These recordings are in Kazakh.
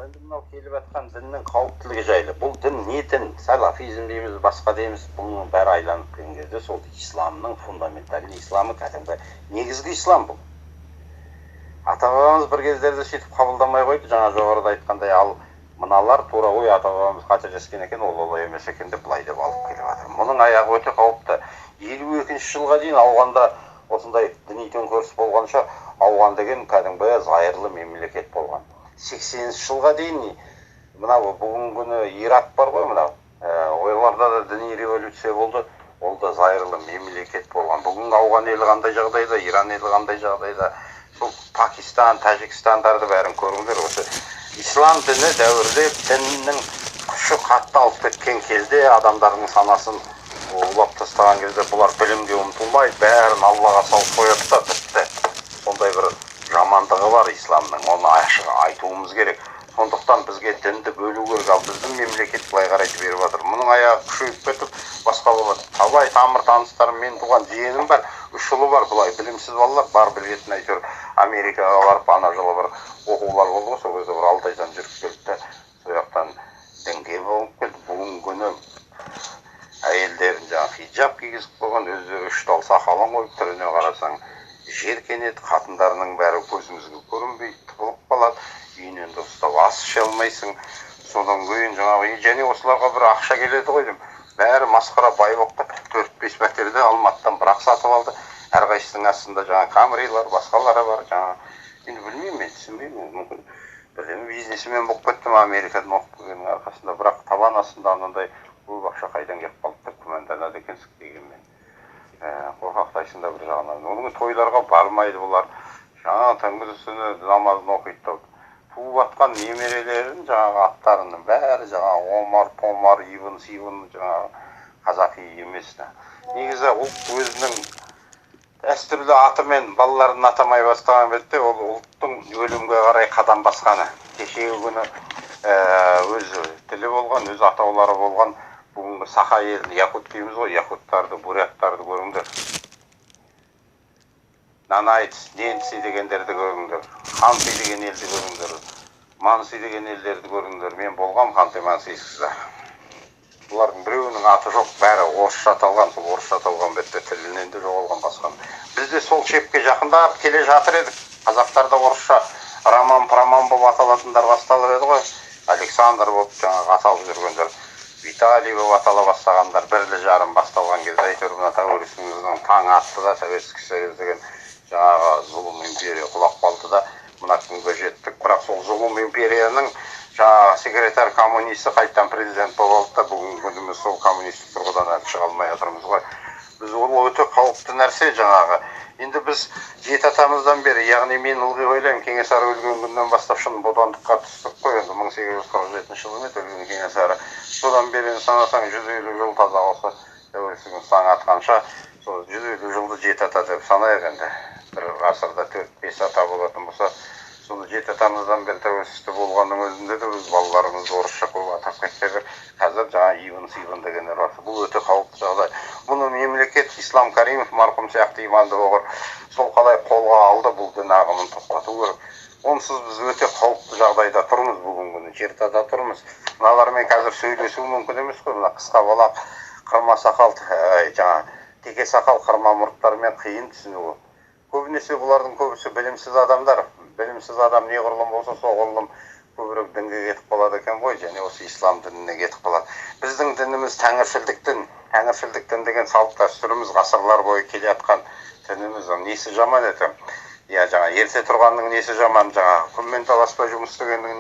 Ал енді мынау келіп жатқан діннің қауіптілігі жайлы. Бұл дін не дін? Салафизм дейміз, басқа дейміз. Бұның бәрі айланып келген кезде сол исламның фундаментальный исламы, кәдімгі негізгі ислам бұл. Ата-бабамыз бір кездерде сөйтіп қабылдамай қойды, жаңа жоғарыда айтқандай, ал мыналар тура ой, ата-бабамыз қателескен екен, ол олай емес екен деп былай деп алып келіп жатыр. Мұның аяғы өте қауіпті. 52 жылға дейін Ауғанда осындай діни төңкеріс болғанша, Ауған деген кәдімгі зайырлы мемлекет болған. 80 жылға дейін мынау бүгінгі күні Ирак бар ғой мынау, оларда да діни революция болды, ол да зайырлы мемлекет болған. Бүгінгі Ауған елі қандай жағдайда, Иран елі қандай жағдайда, сол Пакистан, Тәжікстандарды бәрін көріңдер. Осы ислам діні дәуірде діннің күші қатты алып кеткен кезде, адамдардың санасын улап тастаған кезде, бұлар білімге ұмтылмай, бәрін Аллаға салып қояды да, бітті. Сондай бір жамандығы бар исламның, оны ашық айтуымыз керек. Сондықтан бізге дінді бөлу керек. Ал біздің мемлекет былай қарай жіберіп жатыр. Мұның аяғы күшейіп кетіп, басқа болады. Талай тамыр таныстарым, мен туған жиенім бар, үш ұлы бар, былай білімсіз балалар бар, білетін әйтеуір Америкаға барып, ана жылы бір оқулар болды ғой, сол кезде бір 6 айдан жүріп келді де, сол жақтан дінге болып келді. Бүгінгі күні әйелдерін жаңағы хиджаб кигізіп қойған, өздері үш тал сақалын қойып, түріне қарасаң жеркенеді. Қатындарының бәрі көзімізге көрінбей тығылып қалады, үйінен дұрыстап ас іше алмайсың. Содан кейін жаңағы және осыларға бір ақша келеді ғой деймін, бәрі масқара бай болып кетті. Төрт бес пәтерді Алматыдан бір-ақ сатып алды. Әрқайсысының астында жаңағы Камрилар, басқалары бар жаңағы. Енді білмеймін, мен түсінбеймін, мүмкін бірдеме бизнесмен болып кетті ма Америкадан оқып келгеннің арқасында, бірақ табан астында анандай көп ақша қайдан келіп қалды деп күмәнданады екенсің. Дегенмен қорқақтайсың да бір жағынан. Оның тойларға бармайды бұлар, жаңағы түнгі түні намазын оқиды да, туып жатқан немерелерін жаңағы аттарының бәрі жаңағы Омар Помар, Иван Сиван, жаңағы қазақи емес та. Негізі ұлт өзінің дәстүрлі атымен балаларын атамай бастаған бетте, ол ұлттың өлімге қарай қадам басқаны. Кешегі күні өз тілі болған, өз атаулары болған бүгінгі Саха елін, якут дейміз ғой, якуттарды, буряттарды көріңдер, нанайц, ненцы дегендерді көріңдер, ханты деген елді көріңдер, манси деген елдерді көріңдер. Мен болғам Ханты Мансийскіде. Бұлардың біреуінің аты жоқ, бәрі орысша аталған. Сол орысша аталған бетте тілінен де жоғалған басқан. Біз де сол шепке жақындап келе жатыр едік. Қазақтарда орысша Роман Проман болып аталатындар басталып еді ғой, Александр болып жаңағы аталып жүргендер, Виталий болып атала бастағандар бірлі жарым басталған кезде, әйтеуір мына тәуелсіздігіміздің таңы атты да, Советский Союз деген жаңағы зұлым империя құлап қалды да, мына күнге жеттік. Бірақ сол зұлым империяның жаңағы секретарь коммунисті қайтадан президент болып алды да, бүгінгі күніміз сол коммунистік тұрғыдан әлі шыға алмай жатырмыз ғой біз. Ол өте қауіпті нәрсе жаңағы. Енді біз жеті атамыздан бері, яғни мен ылғи ойлаймын, Кенесары өлген күннен бастап шын бодандыққа түстік қой. Енді 1847 жылы ма еді өлген Кенесары? Содан бері енді санасаң, 150 жыл таза. Осы тәуелсіздігіміз таң атқанша сол 150 жылды жеті ата деп санайық. Енді бір ғасырда төрт бес ата болатын болса, соны жеті атамыздан бері тәуелсіздікте болғанның өзінде де біз балаларымызды орысша көп атап кетсе, қазір жаңа Иван Сиван дегендер бар. Бұл өте қауіпті жағдай. Мұны мемлекет, Ислам Каримов марқұм сияқты иманды болғыр, сол қалай қолға алды, бұл дін ағымын тоқтату керек. Онсыз біз өте қауіпті жағдайда тұрмыз, бүгінгі күні жертада тұрмыз. Мыналармен қазір сөйлесу мүмкін емес қой. Мына қысқа балақ, қырма сақал, жаңа теке сақал, қырма мұрттармен қиын түсіну. Көбінесе бұлардың көбісі білімсіз адамдар. Білімсіз адам неғұрлым болса, соғұрлым көбірек дінге кетіп қалады екен ғой және осы ислам дініне кетіп қалады. Біздің дініміз тәңіршілдік дін. Тәңіршілдік дін деген салт дәстүріміз, ғасырлар бойы келе жатқан дініміз. Оның несі жаман еді? Иә, жаңа ерте тұрғанның несі жаман, жаңағы күнмен таласпай жұмыс істегеннің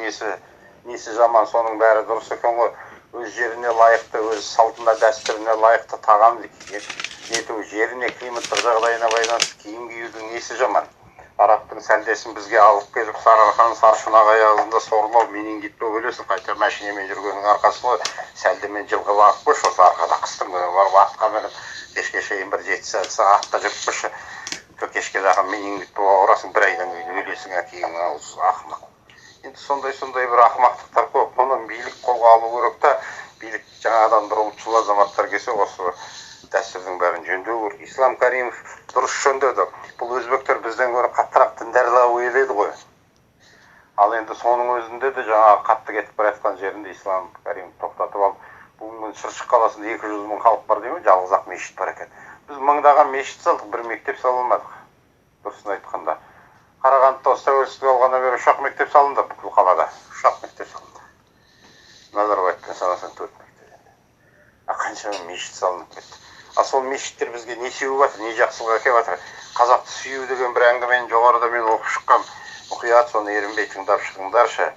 несі жаман? Соның бәрі дұрыс екен ғой. Өз жеріне лайықты, өз салтына, дәстүріне лайықты тағам ету, жеріне, климаттық жағдайына байланысты киім киюдің несі жаман? Арабтың сәлдесін бізге алып келіп, Сарыарқаның саршұнақ аязында сорлау, менингит болып өлесің. Қайта машинамен жүргеннің арқасы ғой. Сәлдемен жылқы бағып қойшы осы арқада, қыстың күні барып атқа мініп, кешке шейін бір 7 сағат атта жүріп қойшы, кешке жақын менингит болып ауырасың, бір айдан кейін өлесің. Әкеңнің аузы, ақымақ. Енді сондай бір ақымақтықтар көп. Мұны билік қолға алу керек та. Билік жаңадан бір ұлтшыл азаматтар келсе, осы дәстүрдің бәрін жөндеу керек. Ислам Каримов дұрыс жөндеді. Бұл өзбектер бізден гөрі қаттырақ діндарлау ел еді ғой. Ал енді соның өзінде де жаңағы қатты кетіп бара жатқан жерінде Ислам Каримов тоқтатып алып, бүгін Шыршық қаласында 200 мың халық бар деймін, жалғыз ақ мешіт бар екен. Біз мыңдаған мешіт салдық, бір мектеп сала алмадық, дұрысын айтқанда. Қарағандыда осы тәуелсіздік алғаннан бері 3-ақ мектеп салынды, бүкіл қалада 3-ақ мектеп салынды. Назарбаевпен санасаң 4 мектеп енді. А қаншама мешіт салынып кетті. А сол мешіттер бізге не сеуіп жатыр, не жақсылық әкеліп жатыр? Қазақты сүю деген бір әңгімені жоғарыда мен оқып шыққам. Мұқият соны ерінбей тыңдап шығыңдаршы.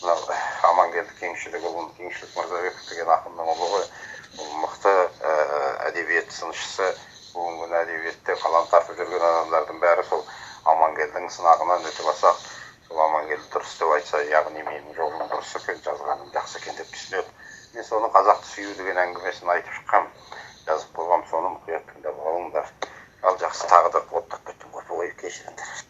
Мынау Амангелді Кеңшілікұлын, Кеңшілік Мырзабеков деген ақынның ұлы ғой. Ол мықты әдебиет сыншысы. Бүгінгі күні әдебиетте қалам тартып жүрген адамдардың бәрі сол Амангелдінің сынағынан өтіп алсақ, сол Амангелді дұрыс деп айтса, яғни менің жолым дұрыс екен, жазғаным жақсы екен деп түсінеді. Мен соны қазақты сүю деген әңгімесін айтып шыққам, жазып қойғам, соны мұқият тыңдап алыңдар. Ал жақсы, тағы да оттап кеттім ғой, ой, кешіріңдер.